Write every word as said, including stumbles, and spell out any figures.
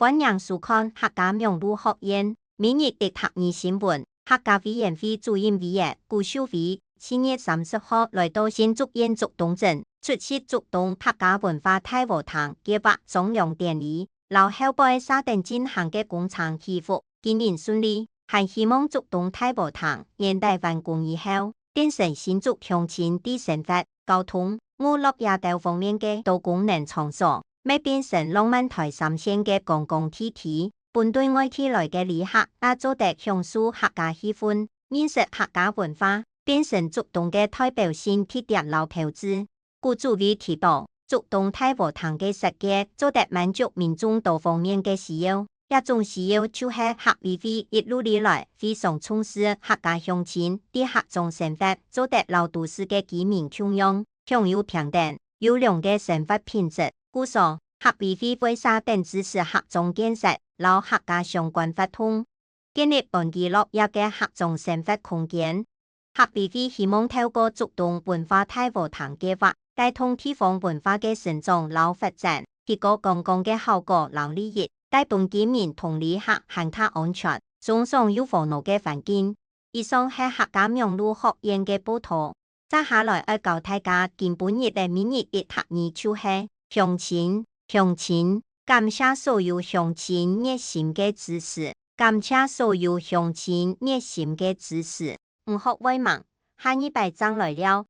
歡迎收看客家網路學院每日一客語新聞。客家委員會主任委員古秀妃七月三十號來到新竹縣竹東鎮，出席竹東客家文化大和堂揭幕張揚典禮，摎後背嗄等進行个工程祈福，經營順利，還希望竹東大和堂年底完工以後，變成新竹鄉親在生活、交通、娛樂這兜方面个多功能場所，乜變成浪漫台三線个觀光地區，分對外地來个旅客也做得享受客家氣氛，認識客家文化，變成竹東个代表性地點摎標誌。古主委提到，竹東大和堂个設計做得滿足民眾多方面个需要，這種需要就係客委會一路以來非常重視客家鄉親在客庄生活，做得摎都市个居民共樣，享有平等、優良个生活品質。故所，客委會會嗄等支持客庄建設摎客家相關活動，建立安居樂業个客庄生活空間。客委會希望透過竹東文化大和堂計畫，帶動地方文化个生長摎發展，提高觀光个效果摎利益，帶分居民同旅客還較安全、鬆爽又和樂个環境。以上係客家網路學院个報導。接下來愛教大家今晡日个每日一客語就係鄉親，鄉親，感謝所有鄉親熱心个支持，感謝所有鄉親熱心个支持。毋學會吂，下二擺正來尞。